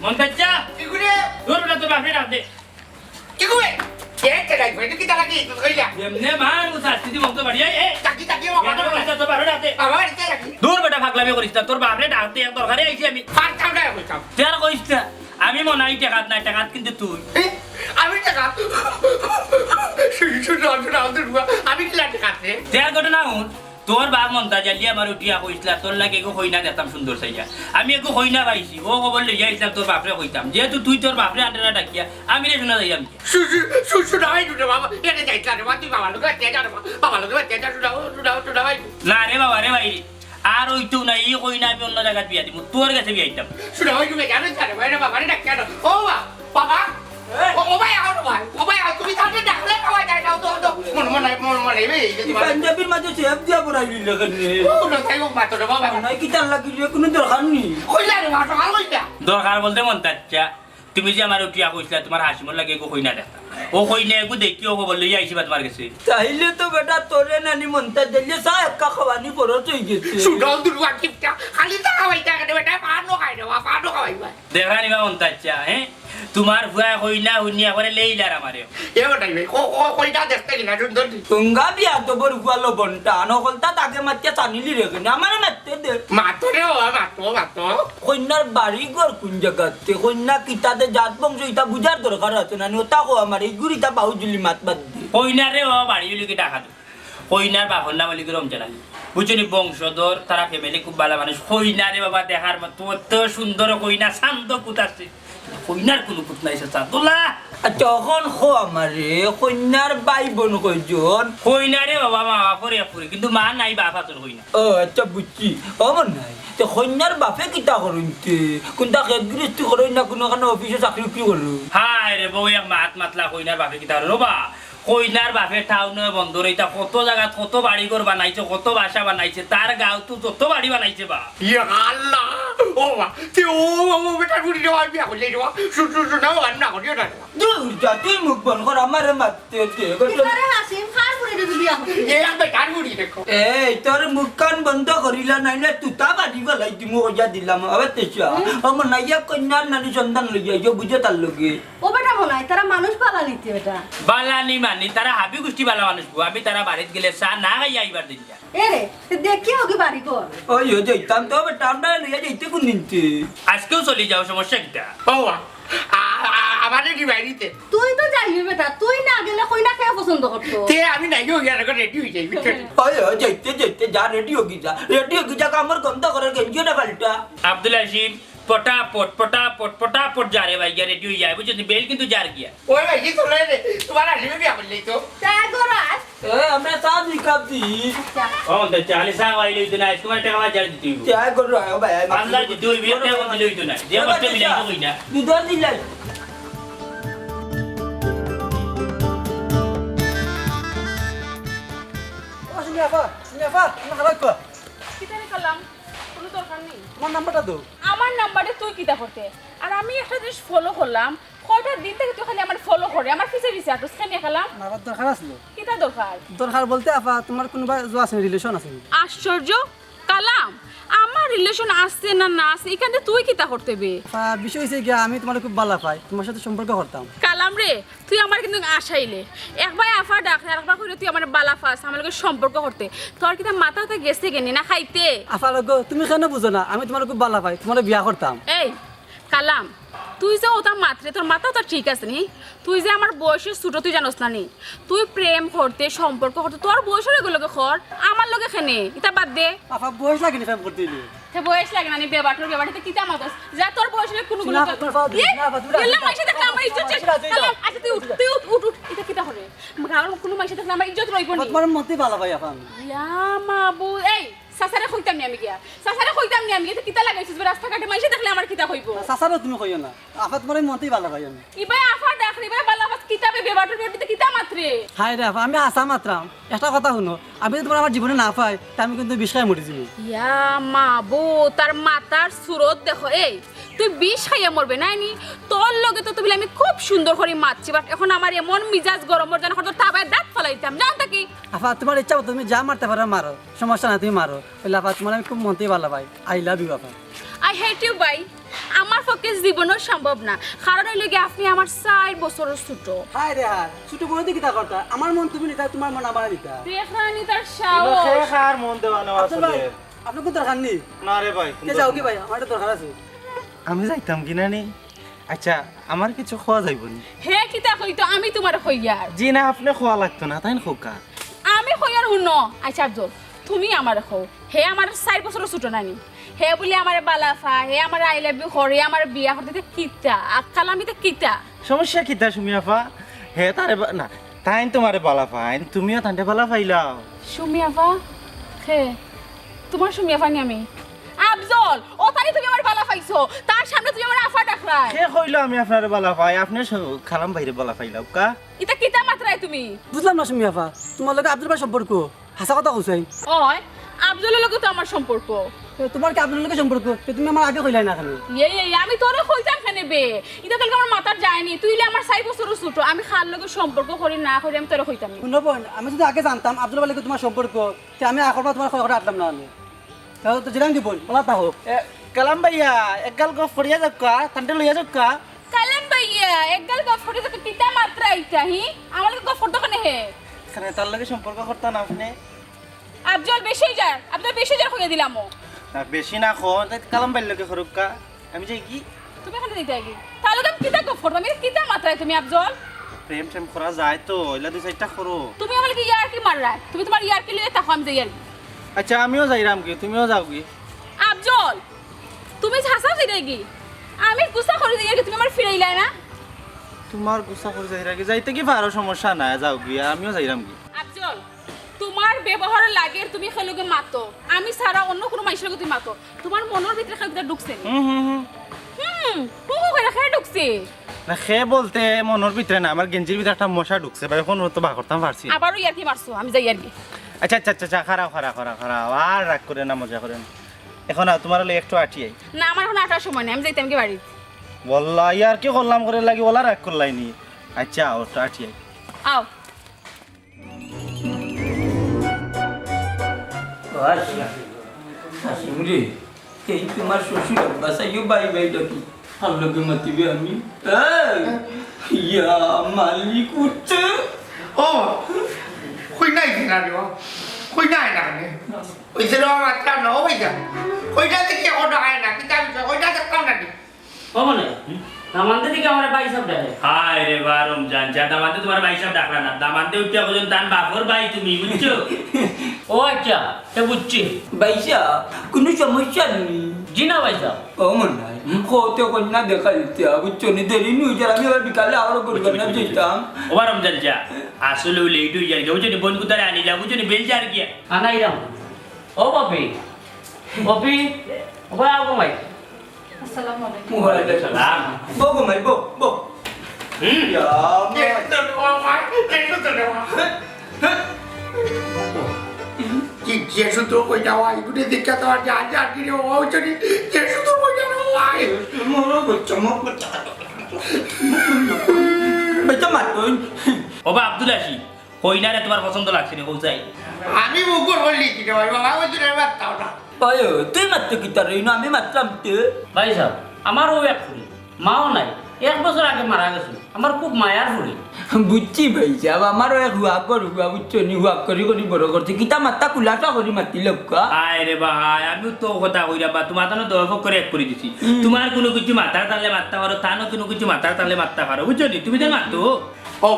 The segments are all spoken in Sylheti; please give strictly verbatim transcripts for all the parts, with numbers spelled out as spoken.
মন্তাজ চাচা, কিগুরে? দূর বেটা, তোর বাপরে ডাক দে। কিগুরে? কে কে ডাকবে? তুই কিতা লাগি? তুই কইলা? এমনে মার, ও শাস্তি দি বন্ধ বাড়ি, এই, এই। তাকি, তাকি, ও বাবা, বাবা, বাবা। তোর বাপরে ডাক দে। বাবা, বাড়িতে রাখি। দূর বেটা, ফাগলামি করিস না, তোর বাপরে ডাক দে, এক দরকারে আইছি আমি। ফাঁকটা উঠায় কইতাম। তুই আর কইস না, আমি মনে হয় টেকাত নাই, টেকাত কিন্তু তুই। এ, আমি টেকাত? শুন, শুন, শুন, শুন, শুন, আমি কিলা টেকাত রে? তুই আর ঘটনা হুন, তোর বাপ মন্তাজ আলী আমার উঠিয়া কইছলা, তোর লাগি এগু কইনা দেখতাম সুন্দর চাইয়া। আমি এগু কইনা পাইছি, ও খবর লইয়া আইছলাম তোর বাপরে কইতাম। যেহেতু তুই তোর বাপরে আনতে না ডাকিয়া, আমি রে শোনা যাইলাম কি? শু-, শু-, শু-, শোনা ভাই, শোনা বাবা, এনে যাইতা রে বাবা, তুই বাবার লগে বাচ্চা যা রে বাবা, বাবার লগে বাচ্চা যা, শোনা, শোনা, শোনা ভাই। না রে বাবা রে ভাই, আর ওইতো না, এই কইনা আমি অন্য জায়গায় বিয়া দিমু, তোর গেছে বিয়া দিতাম। শোনা ভাই, তুমি জানো যা রে ভাই, রে বাবা, রে ডাক কেন? ও বাবা, বাবা, ও, ও ভাই, আও রে ভাই, ও ভাই, আও, তুমি তাকে ডাকলে খাওয়া যায় না, তো, তো, মন, মন, মন, মন, এই, এই, এই, এই পাঞ্জাবির মাঝে সেফ দিয়া পড়াই দিল কেন রে? ও, না, তাই হোক, মাতো রে বাবা। নাই কি তার লাগি রে, কোনো দরকার নেই। কইলা রে, মা, সকাল কইলা। দরকার বলতে মন্তাজ চাচা, তুমি যে আমার উঠিয়া কইছলা, তোমার হাসিমর লাগি এগু কইনা দেখতা। ও কইনা এগু দেখি ও খবর লইয়া আইছি বা তোমার গেছে। তাইলে তো বেটা তোরে নানি মন্তাজ দিলে চা এক্কা খাওয়ানি খরচ হয়ে গেছে। সুডল দুর্বা কিপটা, খালি চা খাওয়াইতা কেন বেটা, পানও খাই রে বাবা, পানও খাওয়াইবা। দেখা নিবা মন্তাজ চাচা, হ্যাঁ? তোমার ফুয়া কইনা হুনি একবারে লেইলার আমারে। এ বেটাই ভাই, ক-, ক-, কইনা দেখতে কিনা সুন্দর দি। তুঙ্গা বিয়া তো বড় ফুয়া লবণটা, নকলতা তাকে মাতিয়া চানিলি রে কেন, আমারে মারতে দে। মাতো রে বাবা, মাতো, মাতো। কইনার বাড়ি ঘর কোন জাগাতে? কইনা কিতাতে জাত বংশ ইতা বুঝার দরকার আছে না নি? ওটা কো আমার এই গুড়িটা বাহুজুলি মাত বাদ দে। কইনার রে বাবা বাড়ি হইলে কি ঢাকা তো? কইনার বাপর নাম হইলে কি রমজান আলী? বুঝছো নি? বংশধর, তারা ফ্যামিলি খুব ভালা মানুষ। কইনা রে বাবা দেখার মতো, অত সুন্দর কইনা, শান্ত কুত আছে। কইনার কোনো কুত নাই, চাচা। দোলা। আচ্ছা, অখন কো আমারে, কইনার ভাই বইন কয়জন? কইনা রে বাবা, মা বাপর এক ফুরি, কিন্তু মা নাই, বাপ আছে কইনা। ও আচ্ছা, বুঝছি। ও মন নাই, তে কইনার বাপে কিতা করইন তে? কোনটা খেত গৃহস্থী করইন না কোনো কানো অফিসে চাকরি উকরি করইন? হায় রে বউ, এক মাত মাতলা, কইনার বাপে কিতা করইন? ও বা, কইনার বাপে টাউনে বন্দরে ইতা কত জাগাত কত বাড়ি ঘর বানাইছে, কত বাসা বানাইছে, তার গাঁওত যত বাড়ি বানাইছে বা। ইয়া আল্লাহ, ও বা, তে ও, ও, ও বেটার ফুরি রে, আমি বিয়া করলে রে, শু-, শু-, শু-, না, ও আর না করিও না রে। দূর যা, তুই মুখ বন্ধ কর, আমারে মারতে দে। ইতারে হাসিম, কার ফুরি রে তুই বিয়া করলি? এ, এক বেটার ফুরি দেখো। এই, তোর মুখখান বন্ধ করিলা, নাইলে তুতা বাড়ি গলাই দিমু, ওজা দিলাম। আবার তেসা, হুম? আমার নাইয়া কইনার নানি সন্ধান লইয়া আইও, বুঝে তার লগে। ও বেটা মনাই, তারা মানুষ বালা নি তে বেটা। বালা নি মানি, তারা হাবি গুষ্টি বালা মানুষ গো। আমি তারা বাড়িত গেলে চা না খাইয়া আইবার দিন না। এ রে, তে দেখিয়া ওকে বাড়ি ঘর। ওই, ওই যাইতাম তো বেটা, আমরা লইয়া যাইতে কোন দিন তে? আজকেও চলি যাও, সমস্যা কিতা? ও, আ-, আ-, আ-, আমারে কি বাইরিতে? তুই তো যাইবি বেটা, তুই না গেলে কইনা কে পছন্দ করতো? তে আমি নাই গো, ইয়ার আগে রেডি হয়ে যাই, বুঝছো? ওই, ওই যাইতে, যাইতে যা রেডি হয়ে যা, রেডি হয়ে যা, কামড় গন্ধ করে গেঞ্জিও না পাল্টা। আব্দুল হাসিম, পটাপট, পটাপট, পটাপট যা রে ভাই, গিয়া রেডি হয়ে যায়, বুঝছো? বেল কিন্তু যার গিয়া। ওই ভাই, কি চলে রে? তোমার আসবে বিয়া করলেই তো। চা গরম। এ, আমরা চা দুই কাপ দি। আচ্ছা। ও, তো চা হলে চা খাওয়াইলে হইতো না, আজকে আমার টাকা বাজার দিতে হইব। চা গরম, ও ভাই, আমি পাঁচ হাজার দিতে হইব, এক টাকা দিলে হইতো না। যে ও ভাই, বসতে মিলে চা। তো হই না। দুধ দিলাই। ও, শুনি আপা, শুনি আপা, আমার খাবার কো? কিতা রে কালাম? কোনো দরকার নেই। তোমার নাম্বারটা দাও। আমার নাম্বারে তুই কিতা করতে? আর আমি একটা জিনিস ফলো করলাম, কয়টা দিন থেকে তুই খালি আমার ফলো করে, আমার পিছে পিছে আটস কেনে কালাম? না, আমার দরকার আছিল। কিতা দরকার? দরকার বলতে আপা, তোমার কোনো বা-, জো আছে নি, রিলেশন আছে নি? আশ্চর্য, কালাম, আমার রিলেশন আছে না না আছে, এখানে তুই কিতা করতে বে? আপা, বিষয় হইছে গিয়া, আমি তোমার খুব ভালা পাই, তোমার সাথে সম্পর্ক করতাম। কালাম রে, তুই আমার কিন্তু আশাইলে। একবার আফা ডাকলে, আরেকবার কইলে তুই আমার বালা পাস, আমার লগে সম্পর্ক করতে। তোর কিতা মাথা তো গেছে গেনি না খাইতে? আফা গো, তুমি কেন বুঝো না? আমি তোমার খুব ভালা পাই, তোমার বিয়া করতাম। এই, কালাম, তুই যে ওটা মাতরে, তোর মাথা তো ঠিক আছে নি? তুই যে আমার বয়সের ছোট, তুই জানোস না নি? তুই প্রেম করতে, সম্পর্ক করতে, তোর বয়সের এগুলোকে কর, আমার লগে কেনে, ইতা বাদ দে। আফা, বয়স লাগে নি প্রেম করতে হইলে? তে বয়স লাগে না নি, বেবাটর বেবাটর, তুই কিতা মাতস? যা, তোর বয়স হলে কোনো গুলো না, তো-, না, না, না, না, না, গেলে মাইসে দেখলে আমার ইজ্জত শেষ। না, না, না, না, না, না, না, না, না। কালাম, আচ্ছা, তুই উঠ, তুই উঠ, উঠ, উঠ, ইতা কিতা করে? কারণ কোনো মাইসে দেখলে আমার ইজ্জত রইব নি। তোমার মতেই ভালা পাই এখন। ইয়া মাবুদ, এই, চাচারে কইতাম নি আমি গিয়া? চাচারে কইতাম নি আমি গিয়া? তো কিতা লাগাইছিস? রাস্তাঘাটে মাইসে দেখলে আমার কিতা কইব? চাচারে তুমি কইও না। আফা তোমার এই মনটাই ভালা পাই আমি। ইবাই আফা ডাক রে, ইবাই বালা বাস কিতাবে বেবাটর বেটিতে কিতা মাতরে? হায় রে আফা, আমি হাছা মাতরাম। একটা কথা হুনো, আমি যদি তোমার আমার জীবনে না পাই, তে আমি কিন্তু বিষ খাই মরি যাবো। ইয়া মাবুদ, তার মাথার সুরত দেখো। এই, তুই বিষ খাইয়া মরবে না নি? তোর লগে তো তুমি আমি খুব সুন্দর করে মাতছি, but এখন আমার এমন মিজাজ গরম ওর জানা করতো, তাবায় দাঁত ফালাই দিতাম, জানো তা কি? আফা, তোমার ইচ্ছা মতো তুমি যা মারতে পারো মারো, সমস্যা নাই, তুমি মারো। বলে, আফা, তোমার আমি খুব মনতেই ভালা পাই। I love you, Apa. I hate you, ভাই। আমার পক্ষে জীবনেও সম্ভব না, কারণ অইলো গিয়া আপনে আমার চাইর বছরর ছোট। হায় রে হায়, ছোট বইন দি কিতা করতা? আমার মন তুমি নিতা, তুমার মন আমারে দিতা। দেখরায়নি তার সাহস। হে কার মন দেওয়া নেওয়া আব্দুল ভাই, চলে? আপনে কুনু দরকার নি? না রে ভাই, কুনু তে যাও দরকার কি নাই। ভাই, আমার একটা দরকার আছে। আমি যাইতাম কি না নি? আচ্ছা, আমার কিছু কওয়া যাইবো নি? হে কিতা কইতো, আমি তুমারে কইয়ার। জি না, আপনে কওয়া লাগতো না, তাইন কউক্কা। আমি কইয়ার হুনো। আচ্ছা আফজল, তুমি আমারে কও, হে আমার চাইর বছরর ছোট নানি? হে বুলে আমারে বালা পায়, হে আমারে I love you কয়, হে আমারে বিয়া করতে কিতা? আক্কাল আমি তো কিতা? সমস্যা কিতা সুমি আফা? হে তারে বা-, না, তাইন তুমারে বালা পাইন, তুমিও তানরে বালা পাইলাও। সুমি আফা? হে, তুমার সুমি আফা নি আমি? আফজল, অতারে তুমি আমারে বালা পাইছো, তার সামনে তুমি আমারে আফা ডাকরায়। কে কইলো আমি আপনারে বালা পাই? আপনে স-, কালাম ভাইরে বালা পাইলাউক্কা। ইতা কিতা মাতরায় তুমি? বুঝলাম না সুমি আফা, তুমার লগে আফজল ভাইর সম্পর্ক? হাছা কথা কইছাইন। অয়, আফজলর লগে তো আমার সম্পর্ক। তো তুমার কি আফজলর লগে সম্পর্ক? তো তুমি আমারে আগে কইলায় না কেনে? এই, এই, আমি তোরে কইতাম কেনে বে? ইতা তো আমার মাথাত যায়নি। তুই অইলে আমার চাইর বছরর ছোট। আমি কার লগে সম্পর্ক করি না করি আমি তোরে কইতাম নি। হুনো বইন, আমি যুদি আগে জানতাম আফজল ভাইর লগে তুমার সম্পর্ক, তে আমি আর করবা তুমার কথা আটলাম না আমি। তাইলে তো যেরাম দি বইন, অলা থাকো। এ, কালাম ভাইয়া, এক গাল গফ করিয়া যাউক্কা, তানরে লইয়া যাউক্কা। কালাম ভাইয়া, এক গাল গফ করিয়া যাউক্কা, কিতা মাতরায় ইতা, হি? আমার লগে গফ করতো কেনে হে? কেনে, তার লগে সম্পর্ক করতা না আপনে? আফজল বেশি অই যার, আফজল বেশি অই যার কইয়া দিলাম ও। না, বেশি না কও, তাই কালাম ভাইর লগে করউক্কা। আমি যাইগি। তুমি কেনে যাইতায় গি? তার লগে আমি কিতা গফ করতাম? আমি কিতা মাতরায় তুমি আফজল? প্রেম টেম করা যায় তো, অইলা দুই চাইরটা করো। তুমি আমার লগে ইয়ার্কি মাররায়, তুমি তুমার ইয়ার্কি লইয়া থাকো, আমি যাইয়ার গি। আচ্ছা, আমিও যাইরাম গি, তুমিও যাওগি। আফজল, তুমি হাছাউ যাইরায় গি? আমি গুসা করি যাইয়ার গি, তুমি আমারে ফিরাইলায় না। তুমার গুসা করি যাইরায় গি, যাইতে কি পারো, সমস্যা নাই, যাওগি, আমিও যাইরাম গি। আফজল, তুমার ব্যবহারর লাগের তুমি কেউর লগে মাতো, আমি ছাড়া অন্য কুনু মানষর লগে তুমি মাতো, তুমার মনর ভিতরে কেউ কিতা ঢুকছে নি? হুম, হুম, হুম। হুম, হু হু কইরা কে ঢুকছে? না, কে বলতে মনর ভিতরে না, আমার গেঞ্জির ভিতরে একটা মশা ঢুকছে ভাই, অখন তো বার করতাম পারছি না। আবারও ইয়ার্কি মারছো, আমি যাইয়ার গি। আচ্ছা, আচ্ছা, আচ্ছা, আচ্ছা, খাড়াও, খাড়াও, খাড়াও, খাড়াও, আর রাগ করিও না, মজা করিও না। অখন আও, তুমারে লইয়া একটু আটি আই। না, আমার অখন আটার সময় নাই, আমি যাইতাম গি বাড়িত। ওয়াল্লা, ইয়ার্কি করলাম করি লাগি, ওলা রাগ করলায় নি। আচ্ছা, আও, একটু আটি আই। আও। আচ্ছা, আসুন রে। এই তুমার শ্বশুর আব্বা, চাইও বাই বাই ডাকি। কার লগে মাতিবে আমি? এই, ইয়া মালিক উঠছে। ও, কই নাই না রে বা? কই নাই না রে? ওই যে রে বাবা, মাতলাম না, ও ভাই যা। কইটা দেখি অখন আয় না, কিতা বিষয়? কইটা দেখতাম না রে। ও মনে, দামান্দে দেখি আমারে ভাই সাব ডাকে। হায় রে বা রমজান চাচা, দামান্দে তুমারে ভাই সাব ডাকরা না। দামান্দে উঠিয়া কইছইন, "তান বাপর ভাই তুমি", বুঝছো? ও আচ্ছা, তে বুঝছি। ভাই সাব, কুনু সমস্যা নি? জি না ভাই সাব। ও মনে হয়, হুম? কওতে কইন্যা দেখাইতা, বুঝছো নি? দেরি নি অই যার, আমি আবার বিকালে আরো গরু বুঝছি, বান্না বুঝছি, বুঝছি। যাইতাম। ও বা রমজান চা, আসলে ও লেট অই যার গিয়া, বুঝছো নি? বইন কুতারে আনিলা, বুঝছো নি? বেল যার গিয়া। আনাইরাম। ও বাপি, বাপি, ও বা, আও গো মাই। আসসালামু আলাইকুম। ওয়ালাইকুম সালাম। বও গো মাই, বও, বও। হুম। ইয়া, মাই। কি যে সুন্দর কইতা ভাই, গুটে দেখা তো আর যা, যা, কি রে, ও চুরি, যে সুন্দর কইতা না ভাই। মোর করছে, মোর করছে। বেটা মার তুই। ও বা আব্দুল আসি, কইনারে তুমার পছন্দ লাগছে নি, কও চাই। আমি মুখর বললি কি রে ভাই, বাবা, ওই জন্য মারতাম না। ওই, তুই মারতে কিতা রে? না, আমি মারতাম তে। ভাই সাব, আমারও এক ফুরি, মাও নাই, এক বছর আগে মারা গেছে। আমার খুব মায়ার ফুরি। বুঝছি ভাই সাব, আমারও এক হুয়াকর হুয়া, বুঝছো নি? হুয়াক করি করি বড় করছি। কিতা মাততা খুলাসা করি মাতিলাউক্কা। হায় রে বা হায়, আমিও তো কথা কইরাম বা, তুমার তো দশ পক্ষরে এক করি দিছি। হুম। তুমার কুনু কিছু মাতার তালে মাততা পারো, তানও কুনু কিছু মাতার তালে মাততা পারো, বুঝছো নি? তুমি তো মাতো। ও,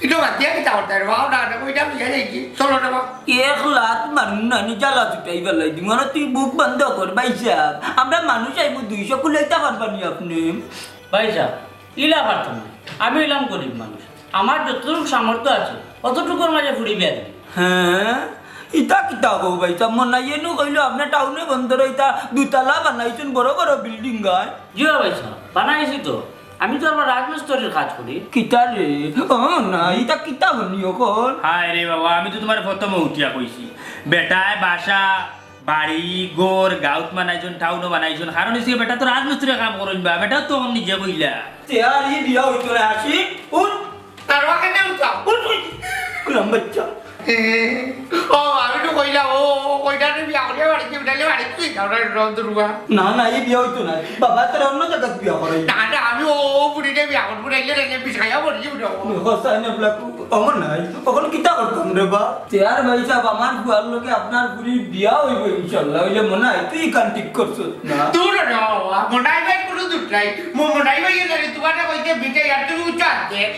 ইটা বাদ দিয়া কিতা করতায় রে বা? না, না, ওইটা বুঝা যায় কি? চলো রে বা। এক লাত মারমু না নি, জ্বালা ছুটাই ফালাই দিমু। আরে তুই মুখ বন্ধ কর, ভাই সাব। আমরা মানুষ আইবো দুইশো, কুলাইতা পারবা নি আপনে? ভাই সাব, ইলা পারতাম না। আমি অইলাম গরিব মানুষ। আমার যতটুকু সামর্থ্য আছে, অতটুকুর মাঝে ফুরি বিয়া দিমু। হ্যাঁ? ইতা কিতা কও ভাই সাব? মনাইয়ে নু কইলো আপনে টাউনে বন্দরে ইতা দুতালা বানাইছইন, বড় বড় বিল্ডিং গায়। জি অয় ভাই সাব, বানাইছি তো। আমি তো আবার রাজমিস্ত্রির কাজ করি। কিতা রে? ও না, ইতা কিতা হুনি অখন? হায় রে বাবা, আমি তো তুমারে প্রথমে উঠিয়া কইছি। বেটায় বাসা, বাড়ি, ঘর, গাঁওত বানাইছইন, টাউনো বানাইছইন। কারণ অইছে বেটা তো রাজমিস্ত্রির কাম করইন বা, বেটা তো অখন নিজে কইলা। তে আর ই বিয়া অইতো না, আসি, উঠ। তার বাকে দে উঠা। উঠ, উঠ। কুলাম বাচ্চা। ও, আমি তো কইলাম, ও, ও, ওইটারে বিয়া করিয়া বাড়িত উঠাইলে বাড়িত তুই যাও না, রং দুর্গা। না, না, এই বিয়া অইতো না। বাবা, তোর অন্য জাগাত বিয়া করাই। না, না, আমি ও, ও বুড়িরে বিয়া করবো, নাইলে নাইলে বিষ খাইয়া মরি যাবো রে। হোসাইন, আপনার অমর নাই। অখন কিতা করতাম রে বা? তে আর ভাই সাহেব, আমার ফুয়ার লগে আপনার ফুরির বিয়া অইবো ইনশাআল্লাহ। অইলে মনে হয় তুই কান ঠিক করছস না। দূর রে বাবা, মনে হয় ভাই কোনো দূর নাই। মো-, মনে হয় ভাই এ জানি তোমার কইতে বিটে আর তুমি উচ্চ আনতে।